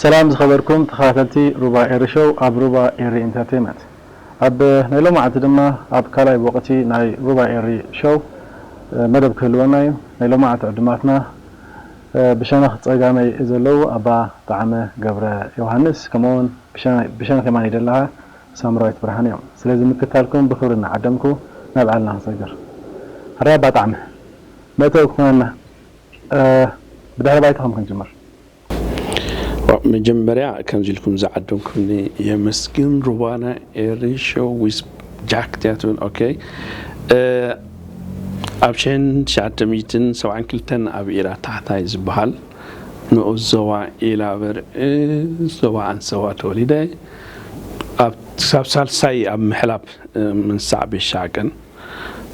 ሰላም ዝኸበርኩም ተኸታተልቲ ሩባ ኤሪ ሾው ኣብ ሩባ ኤሪ ኢንተርቴይመንት። ኣብ ናይ ሎማዓንቲ ድማ ኣብ ካልኣይ ወቕቲ ናይ ሩባ ኤሪ ሾው መደብ ክህልወና እዩ። ናይ ሎማዓንቲ ዕዱማትና ብሸነኽ ጸጋመይ ዘለዉ ኣባ ጣዕመ ገብረ ዮሃንስ፣ ከምኡውን ብሸነኽ የማን ይደለኻ ሳምራዊት ብርሃን እዮም። ስለዚ ምክታልኩም ብኽብሪ እናዓደምኩ ናብ ዕላልና ክሰግር። ሕራይ ኣባ ጣዕመ፣ መእተዊ ክኾነና ብድሕሪ ባይታኹም ክንጅምር። መጀመርያ ከምዚ ኢልኩም ዝዓደምኩምኒ የመስግን። ሩባና ኤሪ ሾው ዊዝ ጃክ ቲያትርን ኦኬ ኣብ ሽሕን ትሽዓተ ሚእትን ሰብዓን ክልተን ኣብ ኢራ ታሕታይ ዝበሃል ንኡስ ዞባ ኢላበርዒ ዞባ ኣንሰዋ ተወሊደ። ክሳብ ሳልሳይ ኣብ ምሕላብ ምንሳዕ ቤሻቅን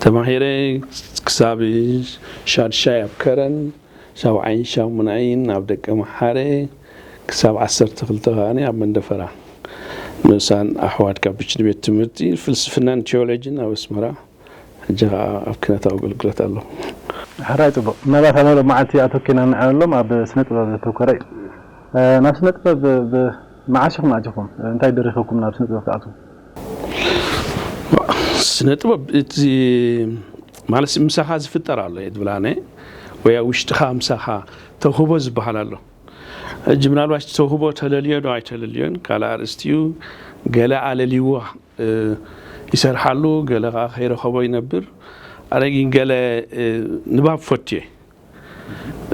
ተማሂረ ክሳብ ሻድሻይ ኣብ ከረን ሻብዓይን ሻሙናይን ኣብ ደቀ መሓረ ክሳብ ዓሰርተ ክልተ ከኣ ኣብ መንደፈራ ንኡሳን ኣሕዋት ካብ ብችሊ ቤት ትምህርቲ ፍልስፍናን ቴዎሎጂን ኣብ ኣስመራ ሕጂ ከዓ ኣብ ክነታዊ ኣገልግሎት ኣለኹ። ሕራይ ጽቡቕ። ምናልባት ኣብ መደብ መዓልቲ ኣተኪና ንዕለሎም ኣብ ስነ ጥበብ ዘተኮረ እዩ። ናብ ስነ ጥበብ መዓስ ኢኹም ኣቲኹም? እንታይ ደሪኸኩም ናብ ስነ ጥበብ ትኣትዉ? ስነ ጥበብ እቲ ማለት ምሳኻ ዝፍጠር ኣሎ እየ ዝብላነ ወይ ኣብ ውሽጥኻ ምሳኻ ተውህቦ ዝበሃል ኣሎ። ሕጂ ምናልባት ተውህቦ ተለልዮ ዶ ኣይተለልዮን ካልእ ኣርእስቲ እዩ። ገለ ኣለልይዋ ይሰርሓሉ፣ ገለ ከዓ ከይረኸቦ ይነብር። ኣነ ግን ገለ ንባብ ፈትየ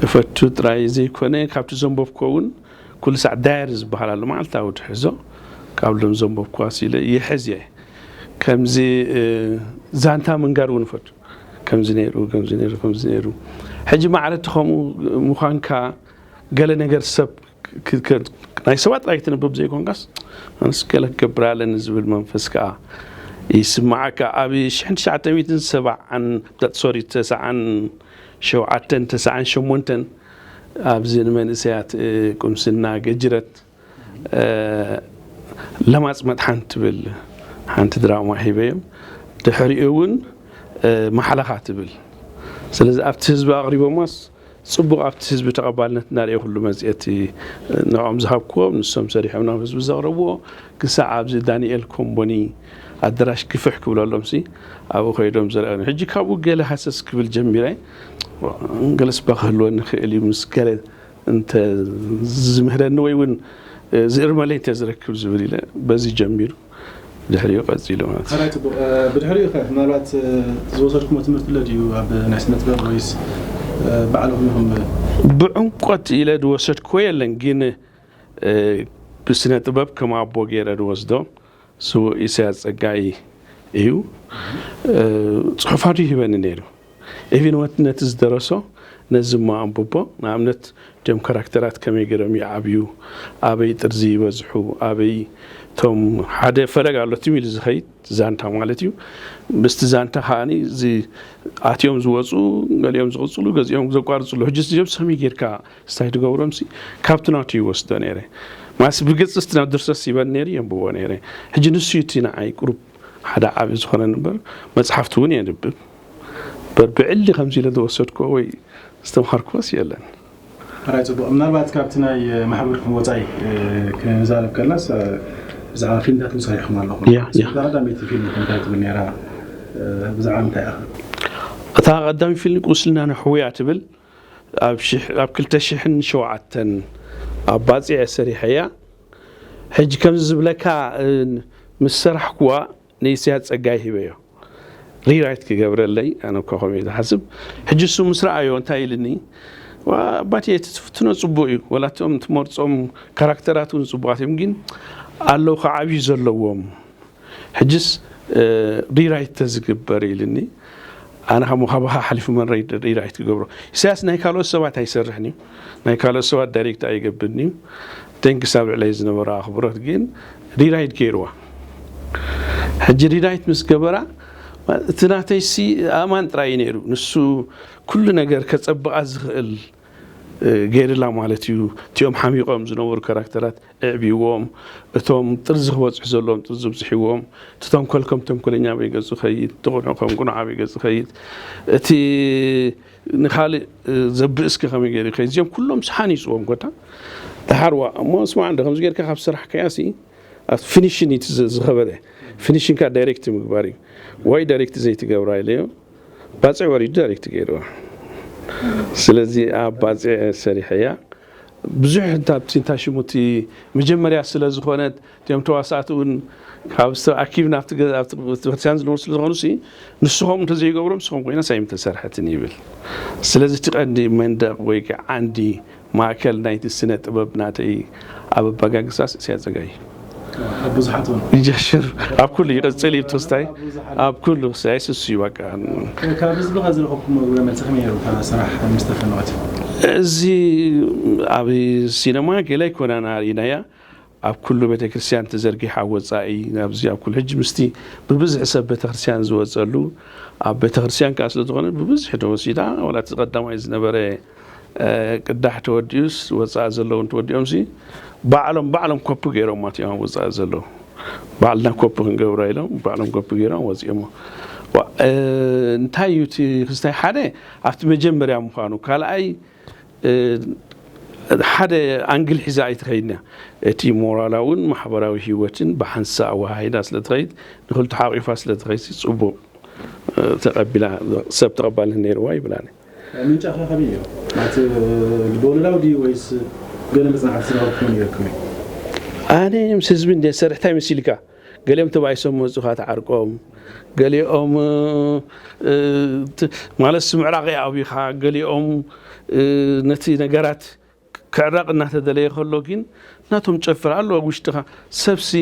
እፈቱ ጥራይ ዘይኮነ ካብቲ ዘንበብኮ እውን ኩሉ ሳዕ ዳየር ዝበሃል ኣሎ መዓልታዊ ትሕዞ ካብ ሎም ዘንበብኳ ሲለ ይሕዝ እየ። ከምዚ ዛንታ ምንጋር እውን እፈቱ። ከምዚ ነይሩ ከምዚ ነይሩ ከምዚ ነይሩ። ሕጂ ማዕረ እቲ ከምኡ ምዃንካ ገለ ነገር ሰብ ናይ ሰባት ጥራይ ክትንብብ ዘይኮንካስ ኣነስ ገለ ክገብር ኣለኒ ዝብል መንፈስ ከዓ ይስማዓካ። ኣብ ሽሕን ትሽዓተ ሚእትን ሰብዓን ሶሪ ተስዓን ሸውዓተን ተስዓን ሸሞንተን ኣብዚ ንመንእሰያት ቁምስና ገጅረት ለማጽ መጥሓን ትብል ሓንቲ ድራማ ሂበዮም። ድሕሪኡ እውን ማሕለኻ ትብል ስለዚ ኣብቲ ህዝቢ ኣቕሪቦማስ ጽቡቕ ኣብቲ ህዝቢ ተቐባልነት እናርኤ ኩሉ መፅኤቲ ንዕኦም ዝሃብክዎም ንሶም ሰሪሖም ናብ ህዝቢ ዘቕረብዎ ክሳዕ ኣብዚ ዳንኤል ኮምቦኒ ኣደራሽ ግፍሕ ክብለሎም ሲ ኣብኡ ከይዶም ዘርኣኒ ሕጂ ካብኡ ገለ ሃሰስ ክብል ጀሚረ ገለስ ባ ክህልወኒ ክእል እዩ ምስ ገለ እንተ ዝምህረኒ ወይ እውን ዝእርመለይ እንተ ዝረክብ ዝብል ኢለ በዚ ጀሚሩ ድሕሪኡ ቀፂሉ ማለት እዩ። ሕራይ ፅቡቕ። ብድሕሪኡ ከ ምናልባት ዝወሰድኩሞ ትምህርቲ ኣሎ ድዩ ኣብ ናይ ስነ ጥበብ ወይስ ባዕልኹም ኢኹም? ብዕምቆት ኢለ ዝወሰድኩዎ የለን፣ ግን ብስነ ጥበብ ከም ኣቦ ገይረ ዝወስዶ ስዉእ ኢሳያስ ፀጋይ እዩ። ፅሑፋቱ ይህበኒ ነይሩ። ኢቪን ወት ነቲ ዝደረሶ ነዚ እሞ ኣንብቦ። ንኣብነት እቶም ካራክተራት ከመይ ገይሮም ይዓብዩ፣ ኣበይ ጥርዚ ይበዝሑ፣ ኣበይ እቶም ሓደ ፈለግ ኣሎ ትም ኢሉ ዝኸይድ ዛንታ ማለት እዩ። ምስቲ ዛንታ ከዓኒ እዚ ኣትዮም ዝወፁ ገሊኦም ዝቕፅሉ ገዚኦም ዘቋርፅሉ ሕጂ እዚኦም ሰመይ ጌርካ ስታይ ትገብሮም ሲ ካብቲ ናቱ ይወስዶ ነይረ። ማስ ብግልፂ ስቲ ናብ ድርሰት ይበል ነይሩ የንብቦ ነይረ። ሕጂ ንሱ እዩ እቲ ንዓይ ቁሩብ ሓደ ዓቢ ዝኾነኒ እምበር መፅሓፍቲ እውን የንብብ። በር ብዕሊ ከምዚ ኢለ ዝወሰድክዎ ወይ ዝተምሃርክዎስ የለን። ሕራይ ፅቡቕ። ምናልባት ካብቲ ናይ ማሕበርኩም ወፃኢ ክንዛረብ ከለናስ ብዛዕባ ፊልምታት እውን ሰሪሕኩም ኣለኹም። ያ፣ ያ። እዛ ቀዳመይቲ ፊልም እንታይ ትብል ነይራ? ብዛዕባ ምንታይ ኢኻ? እታ ቀዳሚ ፊልም ቁስልና ነሕውያ ትብል ኣብ ሽሕ- ኣብ ክልተ ሽሕን ሸውዓተን ኣብ ባፅዕ ሰሪሐያ። ሕጂ ከምዚ ዝብለካ ምስ ሰራሕኩዋ ንኢሳያስ ፀጋይ ሂበዮ ሪራይት ክገብረለይ። ኣነ እኳ ከምኡ እየ ዝሓስብ። ሕጂ እሱ ምስ ረኣዮ እንታይ ኢልኒ፣ "ዋ፣ ኣባቴ እቲ ትፍትኖ ፅቡቅ እዩ፣ ወላ እቶም ትመርፆም ካራክተራት እውን ፅቡቃት እዮም፣ ግን ኣለዉ ክዓብዩ ዘለዎም። ሕጅስ ሪራይት ተዝግበር" ኢልኒ። ኣነ ካብ ካባኻ ሓሊፉ መን ሪራይት ክገብሮ? ኢሳያስ ናይ ካልኦት ሰባት ኣይሰርሕን እዩ፣ ናይ ካልኦት ሰባት ዳይሬክት ኣይገብርን እዩ። ተንክስ ኣብ ልዕለይ ዝነበሮ ኣኽብሮት ግን ሪራይት ገይርዋ። ሕጂ ሪራይት ምስ ገበራ እቲ ናተይሲ ኣማን ጥራይ እዩ ነይሩ። ንሱ ኩሉ ነገር ከጸብቓ ዝኽእል ገይርላ ማለት እዩ። እቲኦም ሓሚቖም ዝነበሩ ካራክተራት ኣዕብይዎም፣ እቶም ጥርዚ ክበጽሑ ዘለዎም ጥርዚ ኣብጺሕዎም፣ እቲ ተንኮል ከም ተንኮለኛ ኣበይ ገጹ ይኸይድ፣ እቲ ቅኑዕ ከም ቅኑዕ ኣበይ ገጹ ይኸይድ፣ እቲ ንኻልእ ዘብእስኪ ከመይ ገይሩ ይኸይድ፣ እዚኦም ኩሎም ሃኒጽዎም ኮታ ደሓርዋ እሞ ስማዕ እንዶ ከምዚ ጌርካ ካብ ስራሕ ከያሲ ኣብቲ ፊኒሽን እዩ ዝ- ዝኸበደ። ፊኒሽን ካ ዳይሬክት ምግባር እዩ። ዋይ ዳይሬክት ዘይትገብራ ኢለዮ። ባፅዕ ወሪዱ ዳይሬክት ገይርዋ። ስለዚ ኣብ ባፅዕ ሰሪሐያ። ብዙሕ እንታ ኣብቲ እንታ ሽሙቲ መጀመርያ ስለ ዝኾነት እቲኦም ተዋሳእቲ እውን ካብ ዝተኣኪብ ናብቲ ገ- ኣብቲ ቤተክርስትያን ዝነበሩ ስለ ዝኾኑ ሲ ንስኹም እንተዘይገብሮም ንስኹም ኮይና ሳይም ተሰርሐትን ይብል። ስለዚ እቲ ቀንዲ መንደቕ ወይ ከዓ ዓንዲ ማእከል ናይቲ ስነ ጥበብ ናተይ ኣብ ኣባጋግሳስ እስያ ጸጋይ ኣብ ብዙሓት እውን ይጀሽር ኣብ ኩሉ ይቐጽል እዩ ተስታይ ኣብ ኩሉ ሳይስ እሱ እዩ በቃ ካብ ህዝቢ ከ ዝረኸብኩሞ ግብረ መልሲ ከመይ ነይሩ? እታ ስራሕ ምስ ተፈነወት እዚ ኣብ ሲነማ ገለ ኣይኮነን ኣርኢናያ ኣብ ኩሉ ቤተክርስትያን ተዘርጊሓ ወፃኢ ኣብዚ ኣብ ኩሉ ሕጂ ምስቲ ብብዝሒ ሰብ ቤተክርስትያን ዝወፀሉ ኣብ ቤተክርስትያን ከዓ ስለዝኾነ ብብዝሒ ተወሲዳ ወላ እቲ ቀዳማይ ዝነበረ ቅዳሕ ተወዲኡስ ወፃኢ ዘለውን ተወዲኦም ሲ ባዕሎም ባዕሎም ኮፒ ገይሮም ማለት እዮም ወፃኢ ዘለዉ ባዕልና ኮፒ ክንገብሮ ኢሎም ባዕሎም ኮፒ ገይሮም ወፂኦሞ እንታይ እዩ እቲ ክስታይ ሓደ ኣብቲ መጀመርያ ምዃኑ ካልኣይ ሓደ ኣንግል ሒዛ ኣይትኸይድን እያ እቲ ሞራላውን ማሕበራዊ ህይወትን ብሓንሳእ ኣወሃሂዳ ስለ ትኸይድ ንክልቱ ሓቂፋ ስለ ትኸይድ ጽቡቕ ተቐቢላ ሰብ ተቐባልነት ነይርዋ ይብላኒ ምንጫ ከ ከመይ እዩ? ማለት ልቦወለዳዊ ድዩ ወይስ ገለ መጽናዕቲ ዝረኸብኩሞ ነይርኩም እዩ? ኣነ ምስ ህዝቢ እንደ ሰርሕታይ መሲልካ ገሊኦም ተባኢሶም መፁኻ ትዓርቆም ገሊኦም ማለት ምዕራቕ ኣብኻ ገሊኦም ነቲ ነገራት ክዕረቕ እናተደለየ ከሎ ግን ናቶም ጨፍር ኣሎ ውሽጥኻ ሰብሲ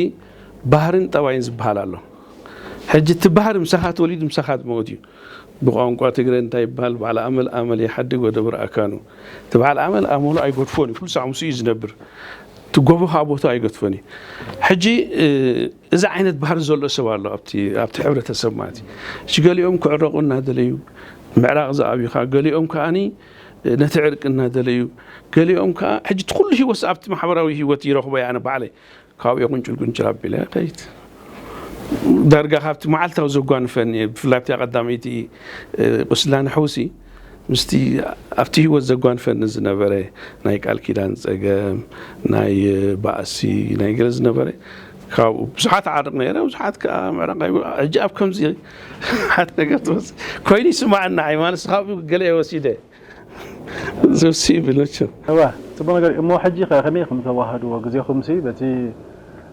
ባህርን ጠባይን ዝበሃል ኣሎ ሕጂ እቲ ባህር ምሳኻ ተወሊዱ ምሳኻ ትመውት እዩ ብቋንቋ ትግረ እንታይ ይበሃል በዓል ኣመል ኣመል ይሓድግ ወደብር ኣካኑ እቲ በዓል ኣመል ኣመሉ ኣይጎድፎን እዩ ኩሉ ሳዕ ምስኡ እዩ ዝነብር እቲ ጎቦ ከዓ ቦታ ኣይገድፎን እዩ ሕጂ እዚ ዓይነት ባህሪ ዘሎ ሰብ ኣሎ ኣብቲ ኣብቲ ሕብረተሰብ ማለት እዩ። እሺ ገሊኦም ክዕረቑ እናደለዩ ምዕራቕ ዝኣብዩኻ ገሊኦም ከዓኒ ነቲ ዕርቂ እናደለዩ ገሊኦም ከዓ ሕጂ እቲ ኩሉ ህይወት ኣብቲ ማሕበራዊ ህይወት ይረኽቦ እየ ኣነ ባዕለይ ካብኡ ቁንጭል ቁንጭል ኣቢለ ከይት ዳርጋ ካብቲ መዓልታዊ ዘጓንፈኒ እየ ብፍላይ ኣብቲ ቀዳመይቲ ቁስላ ንሕውሲ ምስቲ ኣብቲ ህይወት ዘጓንፈኒ ዝነበረ ናይ ቃል ኪዳን ፀገም ናይ ባእሲ ናይ ገለ ዝነበረ ካብኡ ብዙሓት ዓርቕ ነይረ ብዙሓት ከዓ ምዕራቕ ሕጂ ኣብ ከምዚ ሓት ነገር ትወፅእ ኮይኑ ይስማዓና ሃይማኖት ካብኡ ገለ ወሲደ ዝውሲ ይብል መቸም እዋ ፅቡቅ ነገር እሞ ሕጂ ከ ከመይ ኢኹም ተዋህድዎ ግዜኹም ሲ በቲ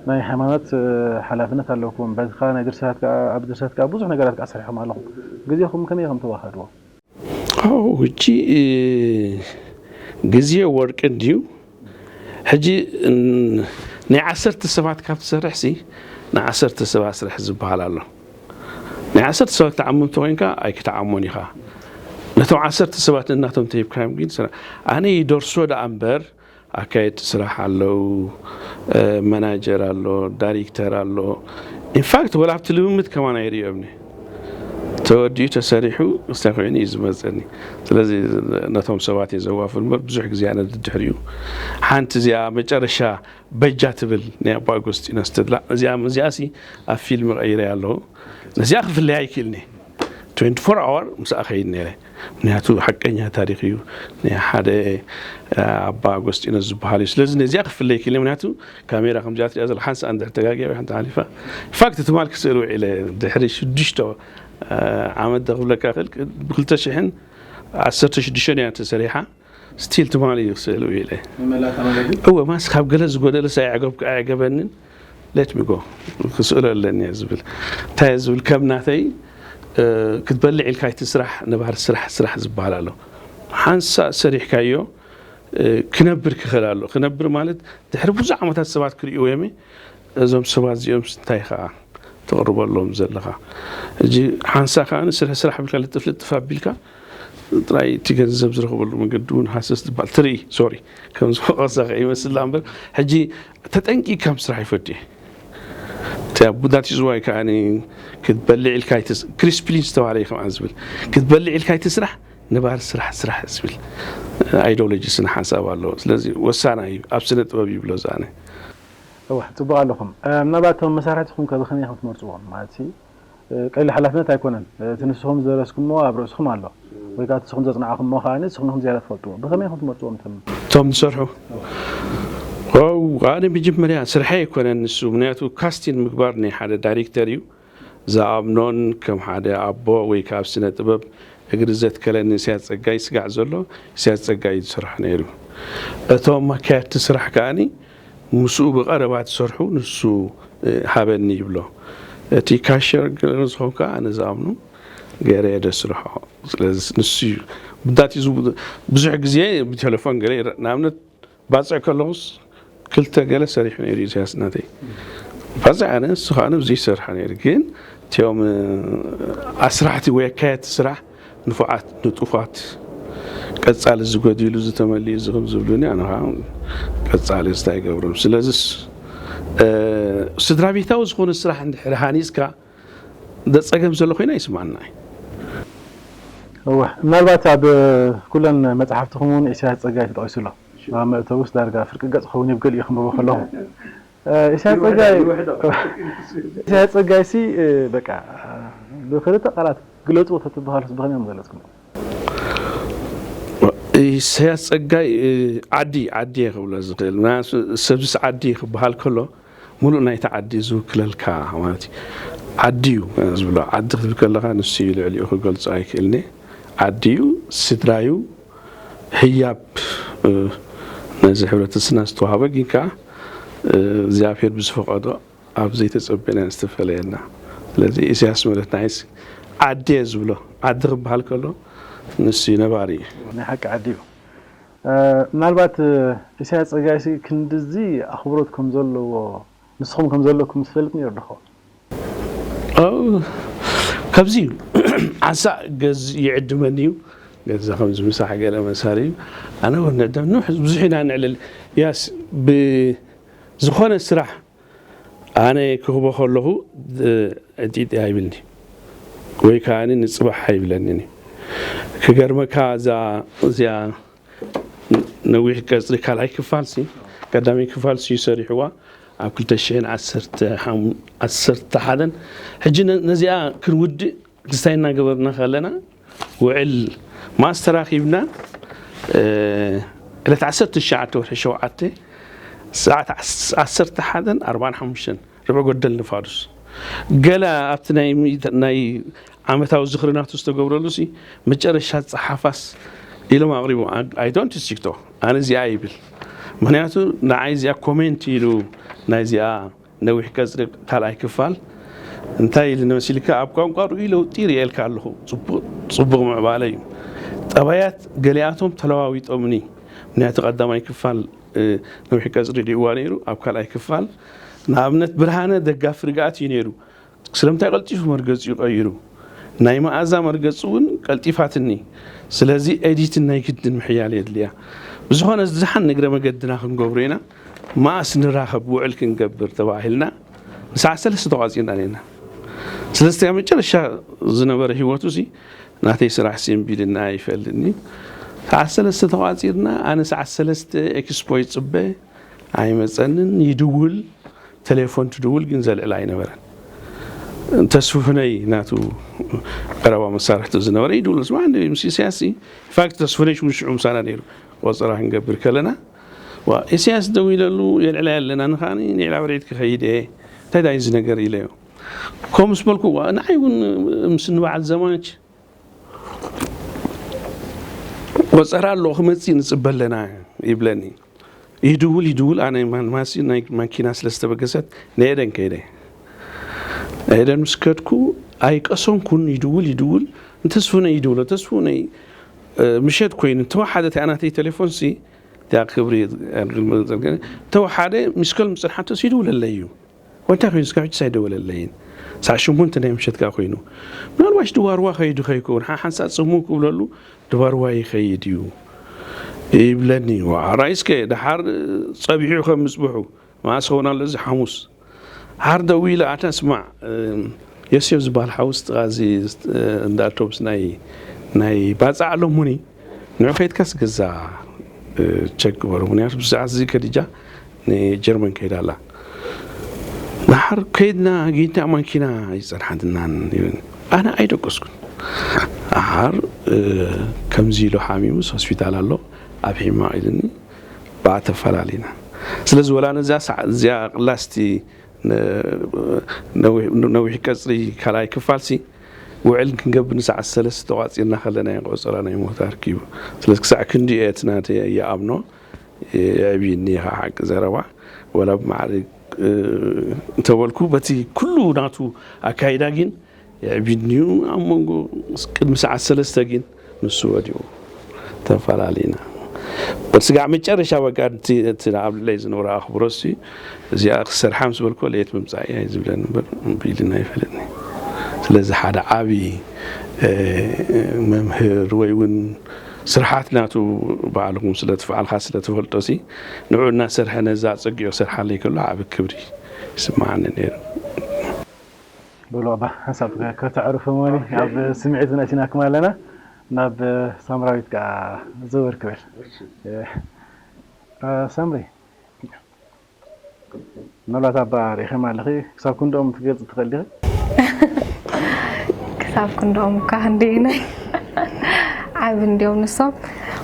ናይ ሃይማኖት ሓላፍነት ኣለኩም በዚ ከዓ ናይ ድርሰት ከዓ ኣብ ድርሰት ከዓ ብዙሕ ነገራት ከዓ ሰሪሕኩም ኣለኹም ግዜኹም ከመይ ኢኹም ተዋህድዎ ሕጂ ግዜ ወርቂ እንድዩ ሕጂ ናይ ዓሰርተ ሰባት ካብ ትሰርሕ ሲ ናይ ዓሰርተ ሰባት ስራሕ ዝበሃል ኣሎ ናይ ዓሰርተ ሰባት ተዓምም ተኮይንካ ኣይክተዓሞን ኢኻ ነቶም ዓሰርተ ሰባት ነናቶም ተሂብካዮም ግን ስራሕ ኣነ ይደርሶ ደኣ እምበር ኣካየድቲ ስራሕ ኣለዉ፣ መናጀር ኣሎ፣ ዳይሬክተር ኣሎ። ኢንፋክት ወላ ኣብቲ ልምምድ ከማን ኣይርእዮምኒ። ተወዲኡ ተሰሪሑ እንታይ ኮይኑ እዩ ዝመፀኒ። ስለዚ ነቶም ሰባት እየ ዘዋፍር እምበር ብዙሕ ግዜ ኣነ ድድሕሪኡ ሓንቲ እዚኣ መጨረሻ በጃ ትብል ናይ ኣባ ኣጎስጢኖስ ተድላ እዚኣ እዚኣ ሲ ኣብ ፊልም ቀይረ ኣለኹ። ነዚኣ ክፍለያ ኣይክእልኒ። ትዌንቲ ፎር ኣወር ምስኣ ከይድ ነይረ ምክንያቱ ሓቀኛ ታሪክ እዩ ናይ ሓደ ኣባ ኣጎስጢኖስ ዝበሃል እዩ ስለዚ ነዚኣ ክፍለይ ክእል ምክንያቱ ካሜራ ከምዚኣ ትሪኣ ዘለ ሓንሳ እንድሕር ተጋጊያ ወይ ሓንቲ ሓሊፋ ፋክት ትማል ክስእል ውዒለ ድሕሪ ሽዱሽተ ዓመት ደክብለካ ክእል ብክልተ ሽሕን ዓሰርተ ሽዱሽተን እያ ተሰሪሓ ስቲል ትማሊ ክስእል ውዒለ እወ ማስ ካብ ገለ ዝጎደለ ሳይዕገብካ ኣዕገበንን let me go ክስእሎ ኣለኒ እየ ዝብል እንታይ እየ ዝብል ከም ናተይ ክትበልዕ ኢልካ እቲ ስራሕ ነባሪ ስራሕ ስራሕ ዝበሃል ኣሎ ሓንሳእ ሰሪሕካዮ ክነብር ክኽእል ኣሎ ክነብር ማለት ድሕሪ ብዙሕ ዓመታት ሰባት ክርእይዎ እዮም እዞም ሰባት እዚኦም እንታይ ከዓ ተቕርበሎም ዘለኻ እዚ ሓንሳ ከዓ ስራሕ ስራሕ ብልካ ልጥፍ ልጥፍ ኣቢልካ ጥራይ እቲ ገንዘብ ዝረኽበሉ መንገዲ እውን ሃሰስ ዝበሃል ትርኢ ሶሪ ከም ዝወቐሰ ይመስል እምበር ሕጂ ተጠንቂቅካ ምስራሕ ይፈቱ እየ ቡዳት ዝዋይ ከዓ ክትበልዕ ኢልካ ክሪስፕሊን ዝተባሃለ እዩ ከምኣ ዝብል ክትበልዕ ኢልካ ስራሕ ነባር ስራሕ ስራሕ ዝብል ኣይዲዮሎጂ ስነ ሓሳብ ኣለዎ ስለዚ ወሳና እዩ ኣብ ስነ ጥበብ ይብሎ ዝኣነ እዋ ፅቡቅ ኣለኹም ምናልባት እቶም መሳርሕትኹም ከ ብኸመይ ከም ትመርፅዎም ማለት ቀሊል ሓላፍነት ኣይኮነን እቲ ንስኹም ዝደረስኩሞ ኣብ ርእስኹም ኣሎ ወይ ከዓ ንስኹም ዘፅናዕኹሞ ከዓ ንስኹም ኢኹም ዝያዳ ትፈልጥዎ ብኸመይ ኢኹም ትመርፅዎም እቶም እቶም ዝሰርሑ ኣነ መጀመርያ ስርሐይ ኣይኮነን ንሱ፣ ምክንያቱ ካስቲን ምግባር ናይ ሓደ ዳይሬክተር እዩ። ዝኣምኖን ከም ሓደ ኣቦ ወይ ካብ ስነ ጥበብ እግሪ ዘትከለኒ ኢሳያስ ጸጋይ ስጋዕ ዘሎ፣ ኢሳያስ ጸጋይ እዩ ዝሰርሖ ነይሩ። እቶም ኣካየድቲ ስራሕ ከኣኒ ምስኡ ብቐረባ ትሰርሑ ንሱ፣ እ፣ ሃበኒ ይብሎ። እቲ ካሸር ገለ ዝኾንካ ኣነ ዝኣምኑ ገይረ እየ ደስርሖ። ስለዚ ንሱ እዩ ብዳት እዩ ዝቡ-፣ ብዙሕ ግዜ ብቴሌፎን ገለ ይረ-፣ ንኣብነት ባጽዕ ከለኹስ ክልተ ገለ ሰሪሑ ነይሩ ኢሳያስ ናተይ። ባጽዕ ኣነ፣ እሱ ከኣ ብዙሕ ይሰርሓ ነይሩ። ግን እቲኦም፣ እ፣ ኣስራሕቲ ወይ ኣካየድቲ ስራሕ ንፉዓት፣ ንጡፋት፣ ቀጻሊ ዝጎዲሉ ዝተመልዩ ዝኽም ዝብሉኒ፣ ኣነ ከኣ ቀጻሊ ዝታይ ይገብሮም። ስለዚስ፣ እ፣ ስድራ ቤታዊ ዝኾነ ስራሕ እንድሕር ሃኒጽካ ደ-፣ ጸገም ዘሎ ኮይኑ ኣይስምዓና እዩ። እወ፣ ምናልባት ኣብ ኩለን መጽሓፍትኹም እውን ኢሳያስ ጸጋይ ተጠቒሱ ኣሎ። ኣብ መእተውስ ዳርጋ ፍርቂ ገጽ ክኸውን እዩ ብገሊኡ ክንብቦ ከለኹ። እ፣ ኢሳያስ ጸጋይ፣ ኢሳያስ ጸጋይ ሲ፣ እ፣ በቃ፣ ብኽልተ ቃላት ግለጽዎ ተትበሃሉስ ብኸመይ እዮም ዝገለጽኩም? ኢሳያስ ጸጋይ፣ እ፣ ዓዲ፣ ዓዲ እየ ክብሎ ዝኽእል። ምክንያቱ ሰብስ ዓዲ ክበሃል ከሎ፣ ሙሉእ ናይቲ ዓዲ ዝውክለልካ ማለት እዩ። ዓዲ እዩ ዝብሎ። ዓዲ ክትብል ከለኻ ንሱ እዩ ልዕሊኡ ክገልጾ ኣይክእልን እየ። ዓዲ እዩ፣ ስድራ እዩ፣ ህያብ፣ እ፣ ነዚ ሕብረተሰብና ዝተዋህበ ግን ከኣ፣ እ፣ እግዚኣብሔር ብዝፈቐዶ ኣብ ዘይተጸበናዮ ዝተፈለየና። ስለዚ ኢሳያስ ማለት ንዓይስ ዓዲ እየ ዝብሎ። ዓዲ ክበሃል ከሎ ንሱ እዩ ነባሪ እዩ። ናይ ሓቂ ዓዲ እዩ። እ፣ ምናልባት፣ እ፣ ኢሳያስ ጸጋይሲ ክንድዚ ኣኽብሮት ከም ዘለዎ ንስኹም ከም ዘለኩም ምስ ፈልጥ ነይሩ ዶ ኸውን? ኣው፣ ካብዚ እዩ። ዓንሳእ ገዝ ይዕድመኒ እዩ። ገዛ ከምዚ ምሳሕ ገለ መሳሪ እዩ። ኣነ እውን ንዕደም ንውሕ ብዙሕ ኢና ንዕልል። ያስ ብዝኾነ ስራሕ ኣነ ክህቦ ከለኹ፣ እ፣ ዕንጢጢ ኣይብልኒ። ወይ ከኣ ንጽባሕ ኣይብለንን እዩ። ክገርመካ እዛ፣ እዚኣ ነዊሕ ቀጽሪ ካልኣይ ክፋልሲ፣ ቀዳማይ ክፋልሲ እዩ ሰሪሕዋ ኣብ ክልተ ሽሕን ዓሰርተ ሓደን። ሕጂ ነ-፣ ነዚኣ ክንውድእ ክስታይ እናገበርና ከለና ውዕል ማስ ተራኺብና፣ እ፣ ዕለት ዓሰርተ ትሽዓተ ወርሒ ሸውዓተ ሰዓት ዓስ-፣ ዓሰርተ ሓደን ኣርባዓን ሓሙሽተን ርብዒ ጎደል ንፋዱስ ገለ ኣብቲ ናይ ሚእቲ-፣ ናይ ዓመታዊ ዝኽሪ ናቱ ዝተገብረሉ ሲ መጨረሻ ጸሓፋስ ኢሎም ኣቕሪቡ። I don't ስትሪክቶ ኣነ እዚኣ ይብል። ምክንያቱ ንዓይ እዚኣ ኮሜንት ኢሉ ናይ እዚኣ ነዊሕ ቀጽሪ ካልኣይ ክፋል እንታይ ኢሉ ንመሲልካ ኣብ ቋንቋ ርእዩ ለውጢ ርእየልካ ኣለኹ። ጽቡቕ፣ ጽቡቕ ምዕባለ እዩ። ጠባያት ገሊኣቶም ተለዋዊጦምኒ። ምክንያቱ ቀዳማይ ክፋል፣ እ፣ ነዊሕ ቀጽሪ ርእይዋ ነይሩ። ኣብ ካልኣይ ክፋል ንኣብነት ብርሃነ ደጋፊ ርግኣት እዩ ነይሩ። ስለምንታይ ቀልጢፉ መርገጺኡ ቀይሩ? ናይ መኣዛ መርገጺ እውን ቀልጢፋትኒ። ስለዚ ኤዲትን ናይ ግድን ምሕያል የድልያ። ብዝኾነ ዝደሓን ንግረ መገድና ክንገብሮ ኢና። መኣስ ንራኸብ ውዕል ክንገብር ተባሂልና ንሰዓት ሰለስተ ተቋጺርና ነርና። ስለዚ ኣብ መጨረሻ ዝነበረ ህይወቱ ሲ ናተይ ስራሕ ሲ እምቢ ኢልና ኣይፈልጥን እዩ። ሰዓት ሰለስተ ተቋጺርና፣ ኣነ ሰዓት ሰለስተ ኤክስፖ ይጽበ፣ ኣይመጸንን። ይድውል፣ ቴሌፎን ትድውል ግን ዘልዕል ኣይነበረን። ተስፉሕነይ ናቱ ቀረባ መሳርሕቱ ዝነበረ ይድውል። ስማ፣ ምስ ኢሳያስ ኢንፋክት ተስፉሕነይ ሽሙሽዑ ምሳና ነይሩ። ቆጸራ ክንገብር ከለና፣ ዋ፣ ኢሳያስ ደዊለሉ፣ የልዕላ ኣለና፣ ንኻኒ ንዕላ ብርዒት ክኸይድ እየ፣ እንታይ ዳይ እዚ ነገር ኢለዮ። ከምኡ ምስ በልኩ፣ ዋ፣ ንዓይ እውን ምስ ንበዓል ዘማች ቆጸራ ኣሎ፣ ክመጽእ ንጽበ ኣለና ይብለኒ። ይድውል፣ ይድውል፣ ኣነ ማን-፣ ማሲ ናይ ማኪና ስለ ዝተበገሰት ንኤደን ከይደ። ኤደን ምስ ከድኩ ኣይቀሰንኩን፣ ይድውል፣ ይድውል፣ ንተስፉነይ ይድውሎ። ተስፉነይ፣ እ፣ ምሸት ኮይኑ፣ ተወሓደ እቲኣ ናተይ ቴሌፎንሲ፣ እቲኣ ክብሪ፣ ተወሓደ ሚስኮል ምስ ጽንሓቶስ ይድውለለይ እዩ። ወንታይ ኮይኑ እስካብ ሕጂ ኣይደወለለይን። ሰዓት ሸሞንተ ናይ ምሸት ከኣ ኮይኑ፣ ምናልባሽ ድባርዋ ከይዱ ከይከውን፣ ሓ-፣ ሓንሳእ ጽምው ክብለሉ ድባርዋ ይኸይድ እዩ ይብለኒ። ዋዕራይ እስከ ደሓር ጸቢሑ ከም ምጽብሑ፣ መኣስ ኸውን ኣሎ እዚ ሓሙስ። ደሓር ደዊለ፣ ኣታ ስማዕ፣ እ፣ ዮሴፍ ዝበሃል ሓውስ ጥቓ እዚ፣ እ፣ እንዳ ኣውቶቡስ ናይ፣ ናይ ባጽዕ ኣሎ እሙኒ፣ ንዑ ከይድካስ ገዛ፣ እ፣ ቸክ ግበሩ። ምክንያቱ ብሰዓት እዚ ከዲጃ ንጀርመን ከይዳ ኣላ። ደሓር ከይድና ጊንታ ማኪና ኣይጸንሓትናን ይብለኒ። ኣነ ኣይደቀስኩን። ደሓር፣ እ፣ ከምዚ ኢሉ ሓሚሙስ ሆስፒታል ኣሎ፣ ኣብ ሒማ ኢሉኒ፣ ብኣ ተፈላሊና። ስለዚ ወላ ነዛ ሰዓት እዚኣ ቅላስቲ ነዊሕ ቀፅሪ ካልኣይ ክፋልሲ ውዕል ክንገብር ንሰዓት ሰለስተ ተቋፂርና ከለና ቆፀራ ናይ ሞት ኣርኪቡ። ስለዚ ክሳዕ ክንዲ እቲ ናተ ይኣምኖ የዕብይኒ ኢኻ ሓቂ ዘረባ ወላ ብማዕረ እንተበልኩ በቲ ኩሉ ናቱ ኣካይዳ ግን የዕብድንዩ ኣብ መንጎ ቅድሚ ሰዓት ሰለስተ ግን ንሱ ወዲኡ ተፈላለና። በስጋዕ መጨረሻ በቃ እቲ ኣብ ልዕለይ ዝነበረ ኣኽብሮት እዚኣ ክሰርሓ ምስ በልኮ ለየት ምምፃእ እያ ዝብለኒ እምበር እምቢ ኢልና ይፈለጥኒ። ስለዚ ሓደ ዓብዪ መምህር ወይ እውን ስርሓት ናቱ ባዕልኹም ስለ ትፍዓልካ ስለ ትፈልጦ ሲ ንዑ እናሰርሐ ነዛ ኣፀጊዑ ክሰርሓለይ ከሎ ዓብ ክብሪ ይስማዓኒ ነይሩ። በሉ ኣባ ሓንሳብ ከተዕርፉ መኒ ኣብ ስምዒት እውን ኣቲናኩም ኣለና። ናብ ሳምራዊት ከዓ ዘወር ክብል። ሳምሪ ምናልባት ኣባ ርኢኺም ኣለኺ፣ ክሳብ ክንድኦም ትገልፂ ትኽእል ዲኺ? ክሳብ ክንድኦም እኳ ክንደየናይ ዓቢ እንዲዮም ንሶም፣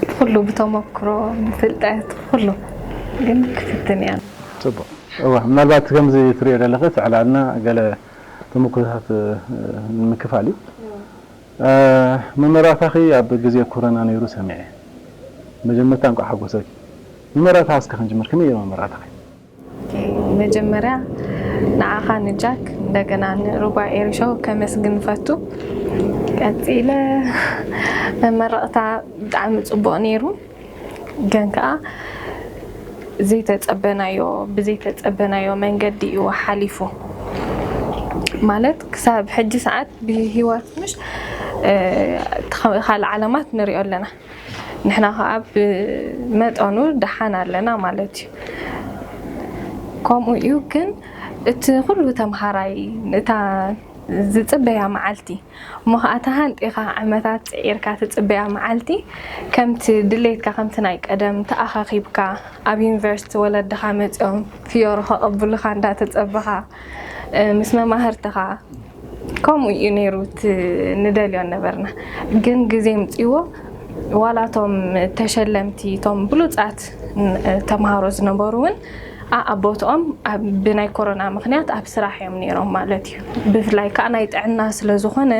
ብኹሉ ብተመክሮ ብፍልጠት ብኹሉ ግን ክፍትን እያ። ፅቡቕ። እዋ ምናልባት ከምዚ ትሪኦ ዘለኺ ትዕላልና ገለ ተመክሮታት ንምክፋል እዩ። መመራታኺ ኣብ ግዜ ኮሮና ነይሩ ሰሚዐ። መጀመርታ እንቋዕ ሓጎሰኪ። መመራታ እስከ ክንጅምር ከመይ ነይሩ መመራታኺ? መጀመርያ ንዓኻ ንጃክ እንደገና ንሩባ ኤሪሾ ከመስግን ፈቱ። ቀፂለ መመረቕታ ብጣዕሚ ፅቡቕ ነይሩ። ግን ከዓ ዘይተፀበናዮ ብዘይተፀበናዮ መንገዲ እዩ ሓሊፉ። ማለት ክሳብ ሕጂ ሰዓት ብሂወት ምሽ ካልእ ዓለማት ንሪኦ ኣለና። ንሕና ከዓ ብመጠኑ ደሓን ኣለና ማለት እዩ። ከምኡ እዩ ግን እቲ ኩሉ ተምሃራይ እታ ዝፅበያ መዓልቲ እሞ ከዓ ተሃንጢኻ ዓመታት ፅዒርካ ትፅበያ መዓልቲ ከምቲ ድሌትካ ከምቲ ናይ ቀደም ተኣኻኺብካ ኣብ ዩኒቨርሲቲ ወለድኻ መፂኦም ፍዮሮ ከቐብሉኻ እንዳተፀበኻ ምስ መማህርትኻ ከምኡ እዩ ነይሩ እቲ ንደልዮ ነበርና። ግን ግዜ ምፅዎ ዋላ እቶም ተሸለምቲ እቶም ብሉፃት ተምሃሮ ዝነበሩ እውን ኣኣቦትኦም ብናይ ኮሮና ምክንያት ኣብ ስራሕ እዮም ነይሮም ማለት እዩ። ብፍላይ ከዓ ናይ ጥዕና ስለዝኾነ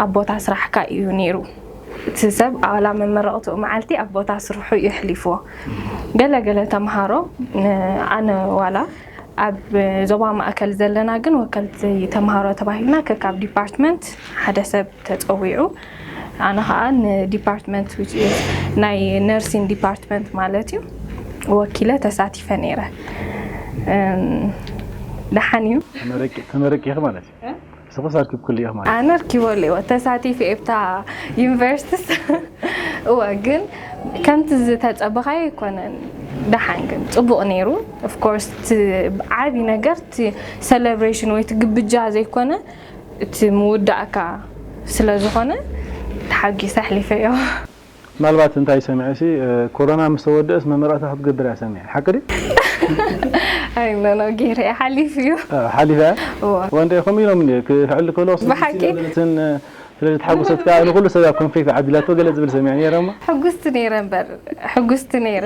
ኣብ ቦታ ስራሕካ እዩ ነይሩ። እቲ ሰብ ዋላ መመረቕትኡ መዓልቲ ኣብ ቦታ ስርሑ እዩ ኣሕሊፍዎ። ገለ ገለ ተምሃሮ ኣነ ዋላ ኣብ ዞባ ማእከል ዘለና ግን ወከልቲ ተምሃሮ ተባሂልና ከካብ ዲፓርትመንት ሓደ ሰብ ተፀዊዑ ኣነ ከዓ ንዲፓርትመንት ናይ ነርሲን ዲፓርትመንት ማለት እዩ ወኪለ ተሳቲፈ ነይረ። ደሓን እዩ። ተመረቂ ኢኺ ማለት እዩ። ስኹስ ኣርኪብክሉ ኢኺ ማለት እዩ። ኣነ ኣርኪበሉ እየ ተሳቲፈ እብታ ዩኒቨርሲቲስ እወ ግን ከምቲ ዝተፀበኻዮ ኣይኮነን። ደሓን ግን ፅቡቕ ነይሩ። ኦፍኮርስ ዓብዪ ነገር እቲ ሰለብሬሽን ወይ እቲ ግብጃ ዘይኮነ እቲ ምውዳእካ ስለ ዝኾነ ተሓጊሰ ኣሕሊፈዮ። ምናልባት እንታይ ሰሚዐ ሲ ኮሮና ምስ ተወደእስ መመረቕታ ክትገብር እያ ሰሚዐ። ሓቂ ድዩ? ኣይ ኖ ኖ ገይረ እየ ሓሊፉ እዩ። ሓሊፋ እያ? እወ። ወንደ ከምኡ ኢሎም እንዲ ክሕል ከሎ ብሓቂ? ስለዚ ተሓጉሰት ከዓ ንኩሉ ሰብ ኣብ ኮንፍሊክት ዓዲላቶ ገለ ዝብል ሰሚዐ ነይረ እሞ ሕጉስቲ ነይረ እምበር ሕጉስቲ ነይረ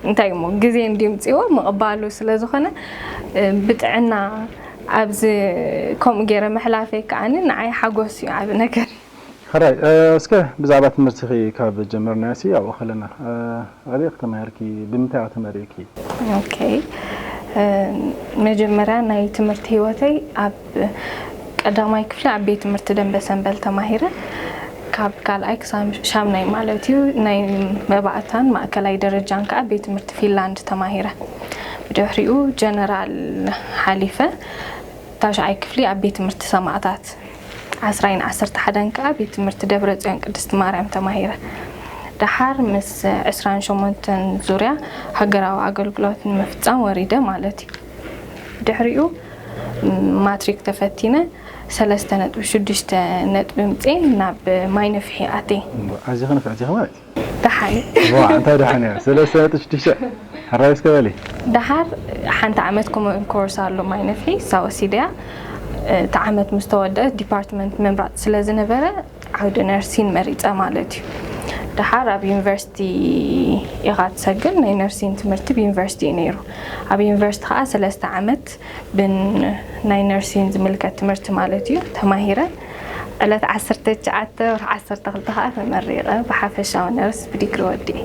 እንታይ እሞ ግዜ እንዲምፅዎ ምቕባሉ ስለ ዝኾነ ብጥዕና ኣብዚ ከምኡ ገይረ ምሕላፈይ ከዓኒ ንዓይ ሓጎስ እዩ ዓብ ነገር እዩ። ሕራይ እስከ ብዛዕባ ትምህርትኺ ካብ ጀመርናዮ ሲ ኣብኡ ከለና ኣበይ ክተማሂርኪ ብምንታይ ኢኺ ተመሪቕኪ? ኦኬ መጀመርያ ናይ ትምህርቲ ሂወተይ ኣብ ቀዳማይ ክፍሊ ኣብ ቤት ትምህርቲ ደንበ ሰንበል ተማሂረ። ካብ ካልኣይ ክሳብ ሻምናይ ማለት እዩ ናይ መባእታን ማእከላይ ደረጃን ከዓ ቤት ትምህርቲ ፊንላንድ ተማሂረ። ብድሕሪኡ ጀነራል ሓሊፈ ታሽዓይ ክፍሊ ኣብ ቤት ትምህርቲ ሰማእታት ዓስራይን ዓሰርተ ሓደን ከዓ ቤት ትምህርቲ ደብረፅዮን ቅድስቲ ማርያም ተማሂረ። ደሓር ምስ ዕስራን ሸሞንተን ዙርያ ሃገራዊ ኣገልግሎት ንምፍፃም ወሪደ ማለት እዩ። ድሕሪኡ ማትሪክ ተፈቲነ ሰለስተ ነጥቢ ሽዱሽተ ነጥቢ ምፅኤ ናብ ማይ ነፍሒ ኣትየ። ኣዚኺ ንፍዕቲ ኢኺ ማለት እዩ። ደሓን እዩ። ዋ እንታይ ደሓን እያ ሰለስተ ነጥቢ ሽዱሽተ ሕራይ እስከ በሊ። ደሓር ሓንቲ ዓመት ኮመን ኮርስ ኣሎ ማይ ነፍሒ እሳ ወሲደያ። እቲ ዓመት ምስ ተወደአ ዲፓርትመንት ምምራፅ ስለ ዝነበረ ዓውዲ ነርሲን መሪፀ ማለት እዩ። ደሓር ኣብ ዩኒቨርሲቲ ኢኻ ትሰግር። ናይ ነርሲን ትምህርቲ ብዩኒቨርሲቲ እዩ ነይሩ። ኣብ ዩኒቨርሲቲ ከዓ ሰለስተ ዓመት ብን ናይ ነርሲን ዝምልከት ትምህርቲ ማለት እዩ ተማሂረ። ዕለት ዓሰርተ ትሽዓተ ወርሒ ዓሰርተ ክልተ ከዓ ተመሪቐ ብሓፈሻዊ ነርስ ብዲግሪ ወዲኤ።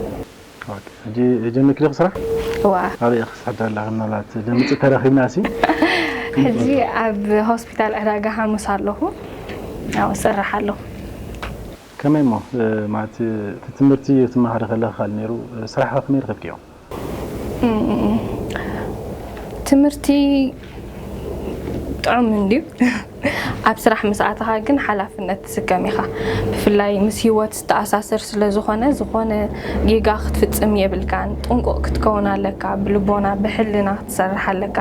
ሕጂ ጀሚርኪ ዲኺ ስራሕ? እዋ። ኣበይ ኢኺ ትሰርሒ ኣለኺ? ምናልባት ድምፂ ተረኺብና ሲ? ሕጂ ኣብ ሆስፒታል ዕዳጋ ሓሙስ ኣለኹ። ያው እሰርሕ ኣለኹ። ከመይ እሞ፣ እ፣ ማለት እቲ ትምህርቲ ትመሃሪ ከለኺ ካልእ ነይሩ፣ እ፣ ስራሕ ከ ከመይ ረኺብክዮ? እም፣ ትምህርቲ ጥዑም እንድዩ። ኣብ ስራሕ ምስ ኣተኻ ግን ሓላፍነት ትስከም ኢኻ። ብፍላይ ምስ ህይወት ዝተኣሳሰር ስለ ዝኾነ፣ ዝኾነ ጌጋ ክትፍጽም የብልካን። ጥንቁቕ ክትከውን ኣለካ። ብልቦና፣ ብሕልና ክትሰርሕ ኣለካ።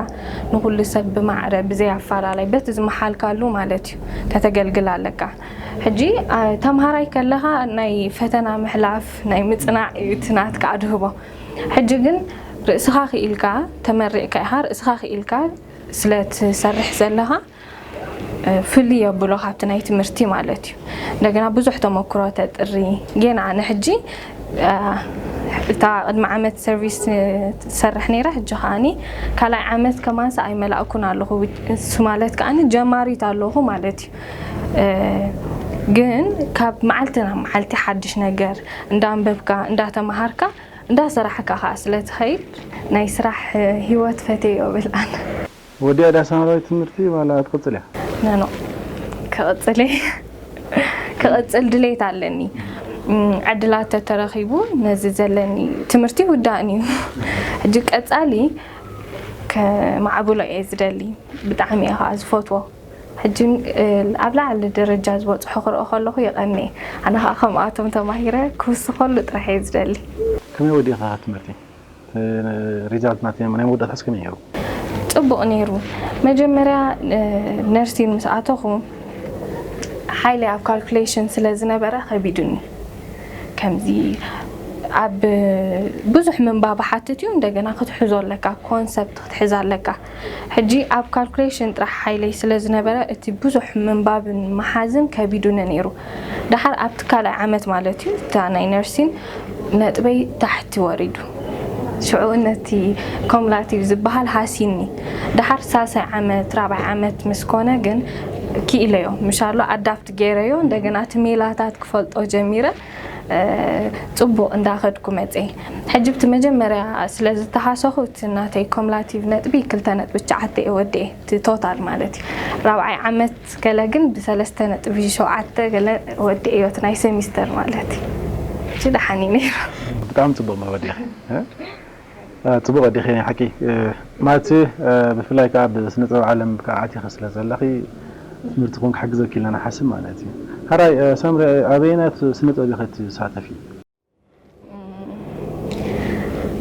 ንኹሉ ሰብ ብማዕረ፣ ብዘይ ኣፋላላይ፣ በቲ ዝመሓልካሉ ማለት እዩ፣ ከተገልግል ኣለካ። ሕጂ፣ አ፣ ተምሃራይ ከለኻ ናይ ፈተና ምሕላፍ፣ ናይ ምጽናዕ እዩ እቲ ናትካ ኣድህቦ። ሕጂ ግን ርእስኻ ክኢልካ፣ ተመሪቕካ ኢኻ፣ ርእስኻ ክኢልካ ስለ ትሰርሕ ዘለኻ፣ እ፣ ፍልይ የብሎ ካብቲ ናይ ትምህርቲ ማለት እዩ። እንደገና ብዙሕ ተመክሮ ተጥሪ። ጌና ኣነ ሕጂ፣ እ፣ እታ ቅድሚ ዓመት ሰርቪስ ትሰርሕ ነይራ፣ ሕጂ ከዓኒ ካልኣይ ዓመት ከማንስ ኣይመላእኩን ኣለኹ። እሱ ማለት ከዓኒ ጀማሪት ኣለኹ ማለት እዩ። እ፣ ግን ካብ መዓልቲ ናብ መዓልቲ ሓድሽ ነገር እንዳንበብካ፣ እንዳተምሃርካ፣ እንዳሰራሕካ ከዓ ስለ ትኸይድ ናይ ስራሕ ህይወት ፈትየዮ ብል ኣነ። ወዲኣ ዳ ሰማራዊት ትምህርቲ ዋላ ትቕጽል እያ? ነኖ፣ ክቕጽል እየ። ክቕጽል ድሌት ኣለኒ። እም፣ ዕድላት ተተረኺቡ ነዚ ዘለኒ ትምህርቲ ይውዳእን እዩ። ሕጂ ቀጻሊ ከማዕብሎ እየ ዝደሊ። ብጣዕሚ እየ ከዓ ዝፈትዎ። ሕጂ፣ እ፣ ኣብ ላዕሊ ደረጃ ዝበጽሑ ክርኢ ከለኹ የቐንየ። ኣነ ከዓ ከምኣቶም ተማሂረ ክውስኸሉ ጥራሕ እየ ዝደሊ። ከመይ ወዲእኻ ትምህርቲ? እ፣ ሪዛልት ናተይ ናይ መወዳእታስ ከመይ ነይሩ? ጽቡቕ ነይሩ። መጀመርያ፣ እ፣ ነርሲን ምስ ኣተኹ ሓይለይ ኣብ ካልኩሌሽን ስለ ዝነበረ ከቢዱኒ። ከምዚ ኣብ ብዙሕ ምንባብ ሓትት እዩ፣ እንደገና ክትሕዞ ኣለካ፣ ኮንሰፕት ክትሕዝ ኣለካ። ሕጂ ኣብ ካልኩሌሽን ጥራሕ ሓይለይ ስለ ዝነበረ እቲ ብዙሕ ምንባብን ምሓዝን ከቢዱኒ ነይሩ። ደሓር ኣብቲ ካልኣይ ዓመት ማለት እዩ፣ እታ ናይ ነርሲን ነጥበይ ታሕቲ ወሪዱ። ሽዑ ነቲ ኮምላቲቭ ዝበሃል ሃሲኒ። ደሓር ሳልሳይ ዓመት፣ ራብዓይ ዓመት ምስ ኮነ ግን ክኢለዮ። ምሻሎ ኣዳፕት ገይረዮ፣ እንደገና እቲ ሜላታት ክፈልጦ ጀሚረ። እ፣ ጽቡቕ እንዳኸድኩ መጸ። ሕጂ ብቲ መጀመርያ ስለ ዝተሃሰኹ እቲ ናተይ ኮምላቲቭ ነጥቢ ክልተ ነጥቢ ትሽዓተ እየ ወዲኤ፣ እቲ ቶታል ማለት እዩ። ራብዓይ ዓመት ገለ ግን ብሰለስተ ነጥቢ ሸውዓተ ገለ ወዲኤዮ፣ እቲ ናይ ሴሚስተር ማለት እዩ። ሕጂ ደሓን እዩ ነይሩ። ብጣዕሚ ጽቡቕ መወዲኺ፣ እ? እ፣ ጽቡቕ ወዲኺ ናይ ሓቂ፣ እ፣ ማለት፣ እ፣ ብፍላይ ከኣ ኣብ ስነ ጥበብ ዓለም ከኣ ኣቲኺ ስለ ዘለኺ ትምህርቲ ኹን ክሕግዘኪ ኢልና ንሓስብ ማለት እዩ። ሕራይ፣ እ፣ ሳምሪ፣ ኣበየናት ስነ ጥበብ ኢኺ ትሳተፊ?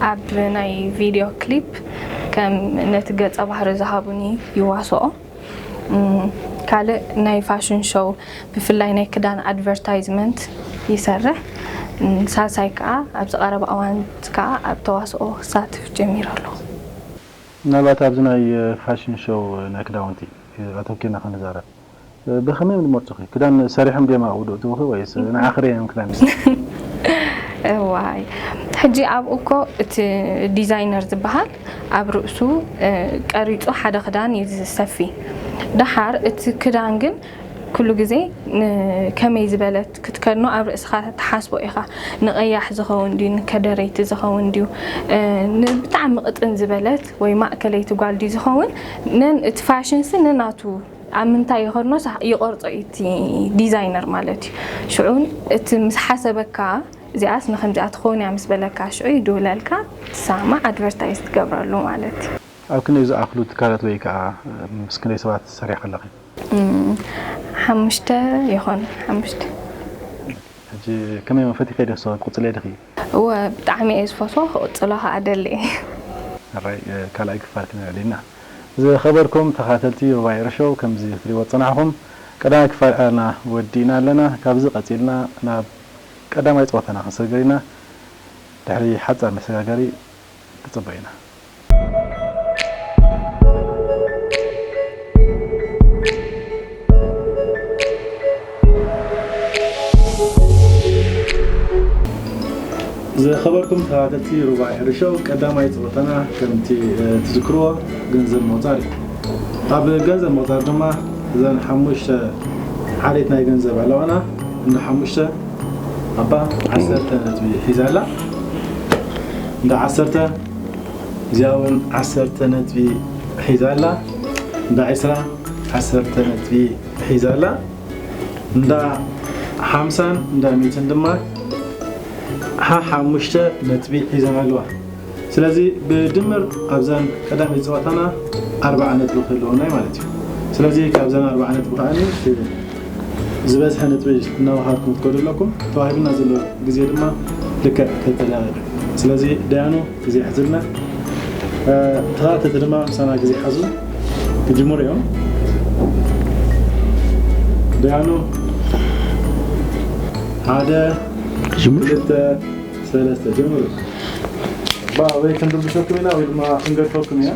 ኣብ ናይ ቪድዮ ክሊፕ ከም ነቲ ገጸ ባህሪ ዝሃቡኒ ይዋስኦ። እም፣ ካልእ ናይ ፋሽን ሾው፣ ብፍላይ ናይ ክዳን ኣድቨርታይዝመንት ይሰርሕ። እም፣ ሳልሳይ ከኣ ኣብዚ ቀረባ እዋን ከኣ ኣብ ተዋስኦ ክሳተፍ ጀሚረ ኣለኹ። ምናልባት ኣብዚ ናይ ፋሽን ሾው ናይ ክዳውንቲ ኣተኪርና ክንዛረብ፣ ብኸመይ እዮም ዝመርጹኺ? ክዳን ሰሪሖም ድዮም ኣብኡ ደእትዉኺ ወይስ ንዓኺ ርእዮም ክዳን ይሰርሑ? እዋይ፣ ሕጂ ኣብኡ እኮ እቲ ዲዛይነር ዝበሃል ኣብ ርእሱ፣ እ፣ ቀሪጹ ሓደ ክዳን እዩ ዝሰፊ። ደሓር እቲ ክዳን ግን ኩሉ ግዜ ንከመይ ዝበለት ክትከድኖ ኣብ ርእስኻ ትሓስቦ ኢኻ። ንቐያሕ ዝኸውን ድዩ፣ ንከደረይቲ ዝኸውን ድዩ፣ እ፣ ንብጣዕሚ ቅጥን ዝበለት ወይ ማእከለይቲ ጓል ድዩ ዝኸውን፣ ነን እቲ ፋሽንሲ ነናቱ ኣብ ምንታይ ይኸድኖ ሳ-፣ ይቐርጾ እዩ እቲ ዲዛይነር ማለት እዩ። ሽዑ እቲ ምስ ሓሰበካ፣ እዚኣስ ንከምዚኣ ትኸውን እያ ምስ በለካ፣ ሽዑ ይድውለልካ፣ ትሰማማዕ፣ ኣድቨርታይዝ ትገብረሉ ማለት እዩ። ኣብ ክንደይ ዝኣኽሉ ትካላት ወይ ከኣ ምስ ክንደይ ሰባት ትሰርሒ ኣለኺ? እም፣ ሓሙሽተ ይኾን፣ ሓሙሽተ። ሕጂ ከመይ መፈቲኺ ደስ ክትቅጽልዮ ዲኺ? እወ፣ ብጣዕሚ እየ ዝፈትዎ፣ ክቕጽሎ ከኣ እደሊ እየ። ሕራይ፣ ካልኣይ ክፋል ክንርኢ ኣለና። ዝኸበርኩም ተኸታተልቲ ሩባይ ኤረ ሾው፣ ከምዚ ክትሪእዎ ዝጸናሕኩም፣ ቀዳማይ ክፋል ዕላልና ወዲእና ኣለና። ካብዚ ቀጺልና ናብ ቀዳማይ ጸወታና ክንሰግር ኢና። ድሕሪ ሓጻር መሰጋገሪ ተጸበዩና። ዝኸበርኩም ተኸታተልቲ ሩባ ኤሪ ሾው፣ ቀዳማይ ጸወታና ከምቲ፣ እ፣ ትዝክርዎ ገንዘብ ምቑጻር እዩ። ኣብ ገንዘብ ምቑጻር ድማ እዘን ሓሙሽተ ዓሌት ናይ ገንዘብ ኣለዋና። እንዳ ሓሙሽተ ኣባ ዓሰርተ ነጥቢ ሒዛ ኣላ። እንዳ ዓሰርተ እዚኣ እውን ዓሰርተ ነጥቢ ሒዛ ኣላ። እንዳ ዕስራ ዓሰርተ ነጥቢ ሒዛ ኣላ። እንዳ ሓምሳን እንዳ ሚእትን ድማ ሓሓሙሽተ ነጥቢ ሒዘን ኣለዋ። ስለዚ ብድምር ኣብዘን ቀዳመይቲ ጸወታና ኣርብዓ ነጥቢ ክህልወና እዩ ማለት እዩ። ስለዚ ካብዘን ኣርብዓ ነጥቢ ከኣ ዝበዝሐ ነጥቢ እናወሃድኩም ክትከዱ ኣለኩም። ተዋሂብና ዘሎ ግዜ ድማ ልክዕ ክልተ ደቂቕ። ስለዚ ደያኑ ግዜ ይሕዝልና። እ፣ ተኸታተልቲ ድማ ምሳና ግዜ ሓዙ ክጅምሩ እዮም። ደያኑ ሓደ፣ ክጅምር? ክልተ፣ ሰለስተ፣ ጀምሩ። ባ፣ ወይ ክንርብሸኩም ኢና ወይ ድማ ክንገድፈኩም ኢና።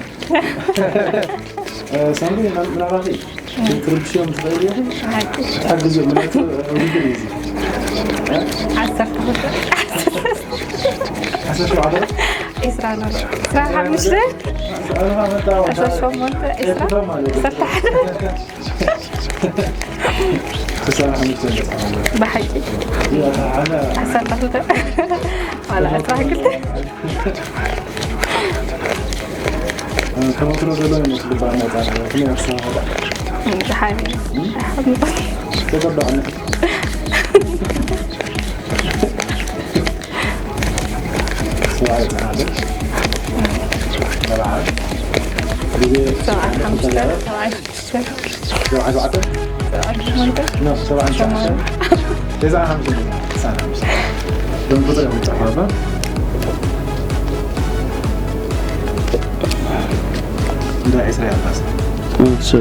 እ፣ ሳምሪ፣ ምና-፣ ምናልባት ክትርብሽዮም ትኽእል ኢኹም። ሓቂ። ትሓግዝዮም፣ ምክንያቱ ውድድር እዩ እዚ። እ? ዓሰርተ ክልተ። ዓሰርተ ሸውዓተ። ዒስራ ኣሎ። ዒስራ ሓሙሽተ። ኣነ መጣ ወዳ። ዓሰርተ ሸሞንተ፣ ዒስራ፣ ኤርትራ ማለት እዩ። ዓሰርተ ሓደ። ስልሳ ሓሙሽተ። ብሓቂ። ያ፣ ኣነ ዓሰርተ ክልተ። ዋላ ዓሰርተ ክልተ። ተመክሮ ዘለዎ ይመስል በዓል መውጣት፣ ግን ያስተዋወቀ። ደሓን እዩ። ተቀበል። ሰብዓይ ሓደ። ሰብዓይ። ግዜ ሰብዓን ሓሙሽተን፣ ሰብዓን ሽዱሽተን። ሰብዓን ሸውዓተን? ሰብዓን ሸሞንተን? ኖ፣ ሰብዓን ሸሞንተን። ሸሞንተን። ተስዓን ሓሙሽተን። ተስዓን ሓሙሽተን። ሎም ቁፅሪ ኢኹም ትፅሕፉ እባ። እንዳ ዕስራ እያ እባስ። እሱ።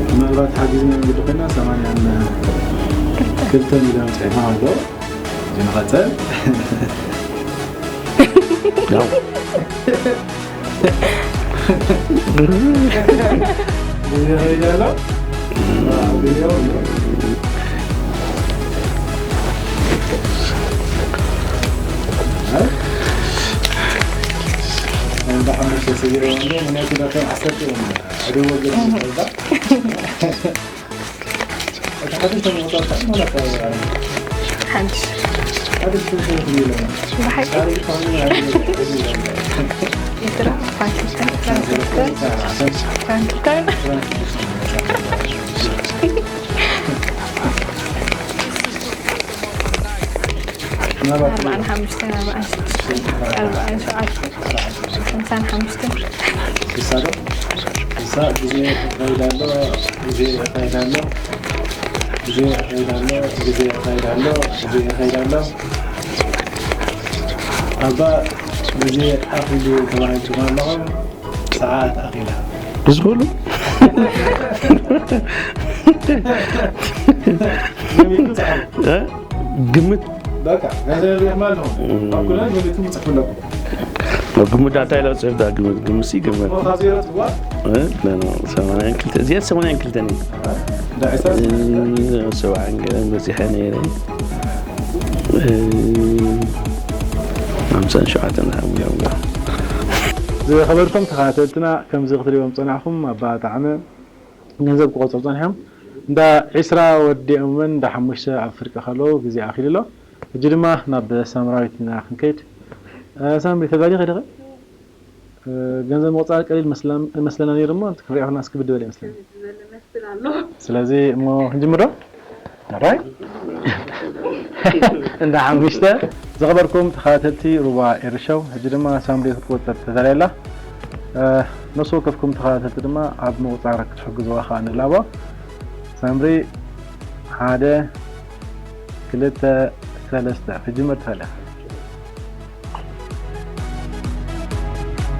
ምናልባት ሓጊዝና ንግዲ ኮይና ሰማንያን ክልተን ኢሎም ፅሒፎም ኣለዉ። ንቐፅል። ያው። ሓንቲ። ብሓቂ። ኤርትራ፣ ፍራንክፈርት፣ ፍራንክፈርት። ኣርባዓን ሓሙሽተን፣ ኣርባዓን ሽዱሽተን፣ ኣርባዓን ሸውዓተን፣ ሓምሳን ሓሙሽተን። ግዜ ይኸይድ ኣሎ፣ ግዜ ይኸይድ ኣሎ፣ ግዜ ይኸይድ ኣሎ፣ ግዜ ይኸይድ ኣሎ፣ ግዜ ይኸይድ ኣሎ። ኣባ ግዜ ኣኺሉ ተባሂልኩም ኣለኹም፣ ሰዓት ኣኺላ። እዚ ኩሉ? እ? ግምት በቃ፣ ገንዘብ የማን ነው። እም። ኣብ ኩለን ግምት ምጽፍ ኣለኩም። ግምት ዳታ ኢላ ጽሕፍ ዳ ግምት፣ ግምት ሲ ግምት። ሞኻ ዜሮ ጽዋ። እ? ለ-፣ ሰማንያን ክልተ፣ እዚኣ ሰማንያን ክልተ ነኝ። እ? እንዳ ዕስራ። እ፣ ሰብዓን ገለን በጺሐ ነይረ። እ፣ ሓምሳን ሸውዓተን ሓሙን። ዝኸበርኩም ተኸታተልትና፣ ከምዚ ክትሪእዎም ጸናሕኩም፣ ኣባ ጣዕመ ገንዘብ ክቆጽሩ ጸኒሖም። እንዳ ዕስራ ወዲኦምን እንዳ ሓሙሽተ ኣብ ፍርቂ ከለዉ ግዜ ኣኺሉ ኣሎ። ሕጂ ድማ ናብ ሳምራዊት ኢና ክንከይድ። እ፣ ሳምሪ፣ ተጋዲኺ ዲኺ? እ፣ ገንዘብ ምቑጻር ቀሊል መስላ-፣ መስለና ነይሩ እሞ፣ ክንሪኦ ከለና እስኪ ብድበል ይመስለኒ። ስለዚ እሞ ክንጅምር ዶ? ኣራይ? እንዳ ሓሙሽተ፣ ዝኸበርኩም ተኸታተልቲ ሩባ ኤሪ ሾው፣ ሕጂ ድማ ሳምሪ ክትቆጽር ተዳልያ ኣላ። እ፣ ነፍሲ ወከፍኩም ተኸታተልቲ ድማ ኣብ ምቑጻር ክትሕግዝዋ ከኣ ንላቦ። ሳምሪ፣ ሓደ፣ ክልተ፣ ሰለስተ፣ ክትጅምር ትኽእል ኢኻ።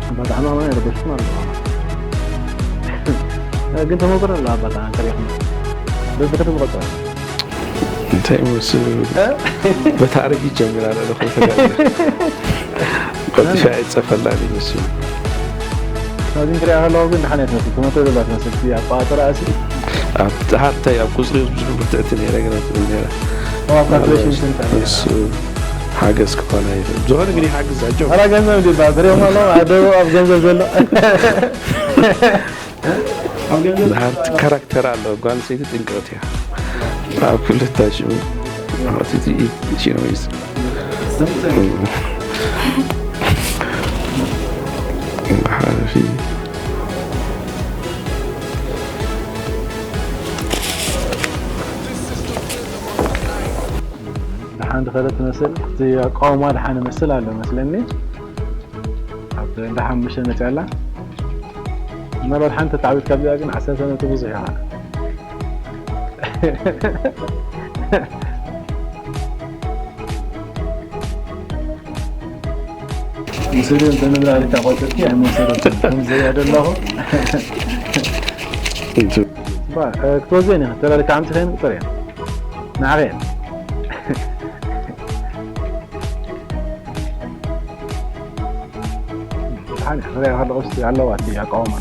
ኣባ ጣዕመ ከማን ኣይረበሽኩም ኣሎ። ግን ተመኩሮ ኣሎ ኣባ ጣዕመ ከሪኹም። በዚ ከተመቆጸረ። እንታይ ይመስል? እ? በታ ኣረጊት ጀሚራ ኣላ፣ ለኹም ተጋግር። ቆልጥፊ ኣይጸፈላን ይመስል። ኣብዚ ክሪኣ ከለኹ ግን ደሓን እያ ትመስል፣ ትመቶ ዘላ ትመስል፣ እቲ ኣቆጻጽራ ኣሲ። ኣብ ሓታይ ኣብ ቁፅሪ ብዙሕ ብርትዕቲ ነይረ፣ ግን ኣብ ነይረ ኣብ ካልኩሌሽን ስንት ኣለ? እሱ ሓገዝ ክኾና ይኽእል። ዝኾነ ግን ይሓግዝ ኣጆ። ኣራ ገንዘብ እንዲ ይበሃል፣ ትሪኦም ኣለኹ፣ ኣደቡ ኣብ ገንዘብ ዘሎ። ኣብ ገንዘብ ድሓርቲ ካራክተር ኣሎ። ጓል ኣንስተይቲ ጥንቅቕቲ እያ ኣብ ክልተ ሽሙ። እቲ ኢት ቺኖይዝ ሓላፊ ደሓን ዝኸደ ትመስል፣ እቲ ኣቃውማ ደሓን ይመስል ኣሎ መስለኒ። ኣብ እንዳ ሓሙሽተ መፅያ ኣላ። ምናልባት ሓንቲ ተዓዊት ካብዚኣ ግን ዓሰርተ ነጥቢ ብዙሕ ይኾና። ምስሉ እንተንብላ ልካ ቆልጥርኪ ኣይመሰለትን። ከምዚ እያ ደለኹ። እባ፣ እ፣ ክትወዝእን ኢኻ። ተላልካ ሓንቲ ኸይን ቁፅር እያ። ንዓኸ እያ። ሓን እያ። ሪኣ ከለኹ እስቲ ኣለዋ እቲ ኣቃውማ።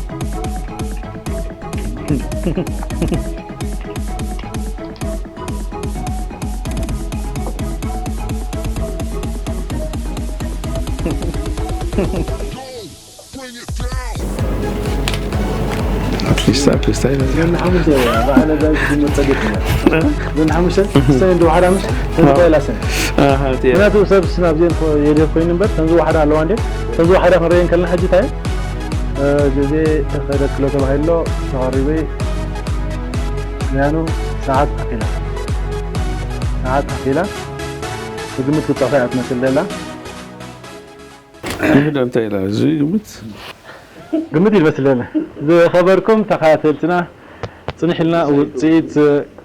ኣትሊስት ኣብ ክስታይ በዚሕ ግን ሓሙሽተ በዓለ ዳዊት ዝመፀ ቤት እያ። ግን ሓሙሽተ ሰነ እንዲ ዋሕዳ ምሽ ተባይላ ሰነ። ኣሃ፣ እቲ ምክንያቱ ሰብ ስናብ ዜን የድህብ ኮይኑ እምበር ከምዚ ዋሕዳ ኣለዋ እንዴ? ከምዚ ዋሕዳ ክንረየን ከለና ሕጂ እንታይ እዩ? እ፣ ግዜ ተኸለክሎ ተባሂሎ ተቐሪበ ያኑ ሰዓት ኣኺላ። ሰዓት ኣኺላ። ብግምት ክትጠፋ እያ ትመስል ዘላ። ይህደ እንታይ ኢላ? እዚ ግምት ግምት ይመስለኒ። ዝኸበርኩም ተኸታተልትና፣ ጽንሕ ኢልና ውጽኢት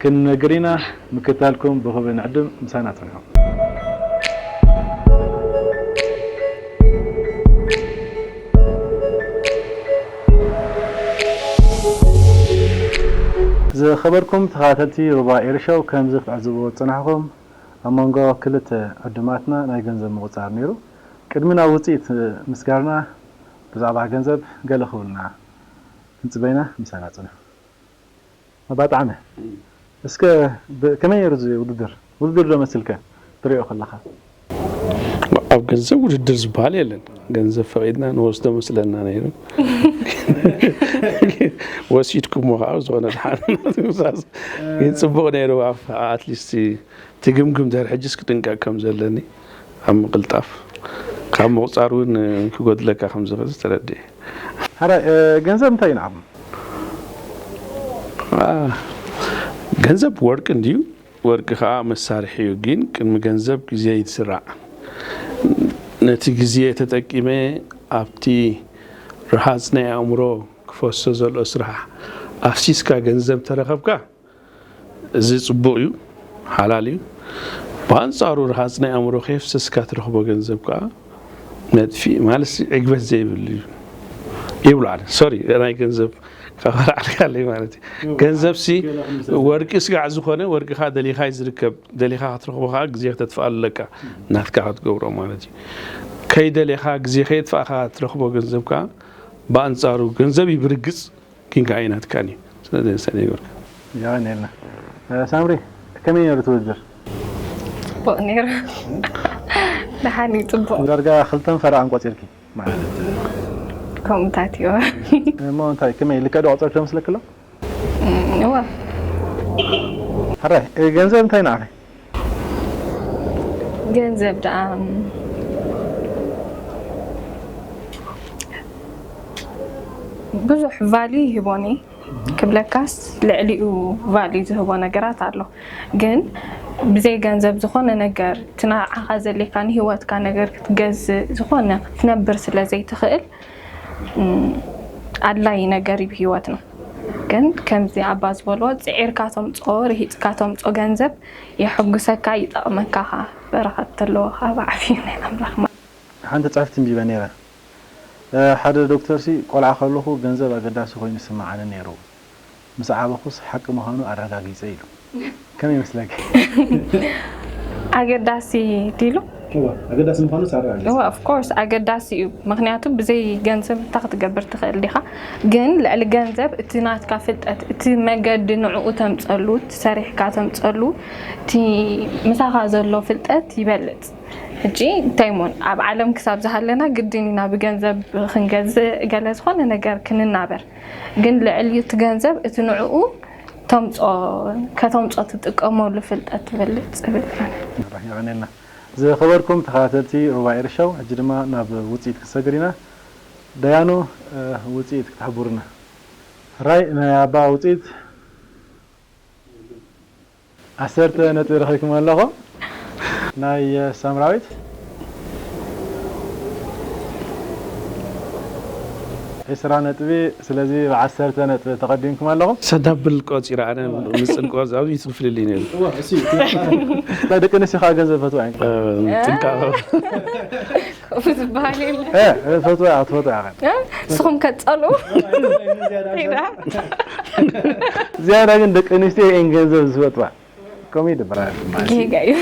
ክንነግር ኢና። ምክታልኩም ብኽብሪ ንዕድም፣ ምሳና ጽንሑ። ዝኸበርኩም ተኸታተልቲ ሩባ ኤርሾው፣ ከምዚ ክትዕዝብዎ ዝጸናሕኩም፣ ኣብ መንጎ ክልተ ዕዱማትና ናይ ገንዘብ ምቑጻር ነይሩ። ቅድሚ ናብ ውጽኢት ምስጋርና፣ ብዛዕባ ገንዘብ ገለ ክብሉና ክንጽበይና ምሳና ጽንሑ። ኣባጣዕመ፣ እስከ ብ-፣ ከመይ ነይሩ እዚ ውድድር? ውድድር ዶ መስልከ ትሪኦ ከለኻ? ኣብ ገንዘብ ውድድር ዝበሃል የለን። ገንዘብ ፈቒድና ንወስዶ መስለና ነይሩ። ወሲድኩሞ ከዓ ዝኾነ ድሓን ምሳስ ግን ጽቡቕ ነይሩ። ኣብ ኣትሊስት ትግምግም ድሕሪ ሕጅስ ክጥንቀቕ ከም ዘለኒ ኣብ ምቕልጣፍ ካብ ምቑጻር እውን ክጎድለካ ከም ዝኽእል ተረድኤ። ሓራይ፣ እ፣ ገንዘብ እንታይ እዩ ንዓኹም? አ፣ ገንዘብ ወርቂ እንድዩ፣ ወርቂ ከዓ መሳርሒ እዩ። ግን ቅድሚ ገንዘብ ግዜ ይትስራዕ። ነቲ ግዜ ተጠቂመ ኣብቲ ረሃፅ ናይ ኣእምሮ ክፈሶ ዘሎ ስራሕ ኣፍሲስካ ገንዘብ ተረኸብካ፣ እዚ ጽቡቕ እዩ፣ ሓላል እዩ። ብኣንጻሩ ረሃፅ ናይ ኣእምሮ ከየፍሰስካ ትረኽቦ ገንዘብ ከዓ መጥፊእ ማለት ሲ ዕግበት ዘይብሉ እዩ ይብሉ ኣለ። ሶሪ፣ ናይ ገንዘብ ካብ ኣልዓልካለይ ማለት እዩ። ገንዘብ ሲ ወርቂ ስጋዕ ዝኾነ ወርቂኻ ደሊኻ እዩ ዝርከብ፣ ደሊኻ ክትረኽቦ ከዓ ግዜ ክተጥፍኣሉ ኣለካ ናትካ ክትገብሮ ማለት እዩ። ከይደሊኻ ግዜ ከየጥፋእኻ ትረኽቦ ገንዘብ ከዓ ብኣንጻሩ ገንዘብ እዩ ብርግጽ ግን ከዓ ናትካን እዩ። ስለዚ ንሳ ዘይገርካ ያኔልና ሳምሪ፣ ከመይ ነይሩ እቲ ውድድር? ጽቡቕ ነይሩ። ደሓን እዩ፣ ጽቡቕ። ዳርጋ ክልተን ፈረቓን ቆጺርኪ ማለት ከምኡታት እዩ። እሞ እንታይ ከመይ ልክዕ ዶ ቆጸርኪ መስለክሎ? እወ። ሕራይ፣ ገንዘብ እንታይ ንዓኺ? ገንዘብ ደኣ ብዙሕ ቫልዩ ይህቦኒ ክብለካስ፣ ልዕሊኡ ቫልዩ ዝህቦ ነገራት ኣሎ። ግን ብዘይ ገንዘብ ዝኾነ ነገር፣ እቲ ንዓኻ ዘድልየካ ንህይወትካ ነገር ክትገዝእ፣ ዝኾነ ክትነብር ስለ ዘይትኽእል፣ እም፣ ኣድላዪ ነገር እዩ ብህይወትና። ግን ከምዚ ኣባ ዝበልዎ፣ ጽዒርካ ተምጽኦ፣ ርሂጽካ ተምጽኦ ገንዘብ የሐጉሰካ፣ ይጠቕመካ ኸኣ፣ በረኸት ተለዎ ኸኣ ብዓፊዩ ናይ ኣምላኽ። ሓንቲ ጽሕፍቲ ኣንቢበ ነይረ። እ፣ ሓደ ዶክተርሲ፣ "ቆልዓ ከለኹ ገንዘብ ኣገዳሲ ኮይኑ ይስምዓኒ ነይሩ። ምስ ዓበኹስ ሓቂ ምዃኑ ኣረጋጊጸ" ኢሉ። ከመይ ይመስለኪ? ኣገዳሲ ድዩ ኢሉ? እዋ፣ ኣገዳሲ ምዃኑ ሳራ እዋ of course ኣገዳሲ እዩ። ምክንያቱ ብዘይ ገንዘብ እንታይ ክትገብር ትኽእል ዲኻ? ግን ልዕሊ ገንዘብ እቲ ናትካ ፍልጠት፣ እቲ መገዲ ንዕኡ ተምፀሉ፣ እቲ ሰሪሕካ ተምፀሉ፣ እቲ ምሳኻ ዘሎ ፍልጠት ይበልፅ። ሕጂ እንታይ እሞን ኣብ ዓለም ክሳብ ዝሃለና ግድን ኢና ብገንዘብ ክንገዝእ ገለ ዝኾነ ነገር ክንናበር፣ ግን ልዕሊ እቲ ገንዘብ እቲ ንዕኡ ተምፆ ከተምፆ ትጥቀመሉ ፍልጠት ትበልፅ ዝብል ኣነ። የቐነልና። ዝኸበርኩም ተኸታተልቲ ሩባ ኤርሻው፣ ሕጂ ድማ ናብ ውፅኢት ክሰግር ኢና። ደያኑ ውፅኢት ክትሕቡርና። ሕራይ ናይ ኣባ ውፅኢት ዓሰርተ ነጥቢ ረኺብኩም ኣለኹም። ናይ ሳምራዊት ዒስራ ነጥቢ። ስለዚ ብዓሰርተ ነጥቢ ተቐዲምኩም ኣለኹም። ሰዳብል ቆፂራ ኣነ ምፅን ቆፂ ኣብዚ ትፍልልይ ነይሩ ደቂ ኣንስትዮ ከዓ ገንዘብ ፈትዋ እየን። ጥንቃቐ ከምኡ ዝበሃል የለ ፈትዋ ትፈትዋ ንስኹም ከፀሉ ዝያዳ ግን ደቂ ኣንስትዮ እየን ገንዘብ ዝፈትዋ። ከምኡ ይድብራ ጌጋ እዩ።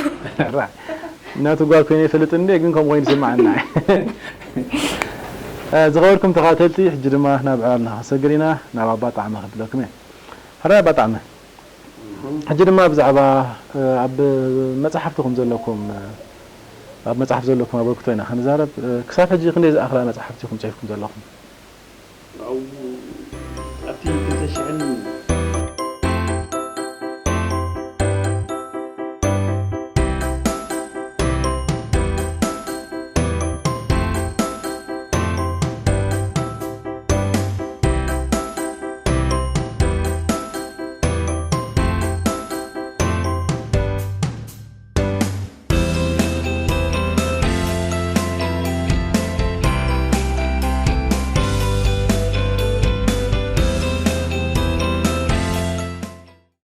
እናቱ ጓል ኮይነ ይፈልጥ እንደ ግን ከም ኮይኑ ስማዓና። ዝኸበርኩም ተኻተልቲ፣ ሕጂ ድማ ናብ ዕላልና ክንሰግር ኢና። ናብ ኣባ ጣዕመ ክብለኩም እየ። ሕራይ ኣባ ጣዕመ፣ ሕጂ ድማ ብዛዕባ ኣብ መጽሓፍትኹም ዘለኩም ኣብ መጽሓፍ ዘለኩም ኣበርክቶ ኢና ክንዛረብ። ክሳብ ሕጂ ክንደይ ዝኣኽላ መጽሓፍቲ ኢኹም ጽሒፍኩም ዘለኹም? ኣብቲ ክልተ ሽሕን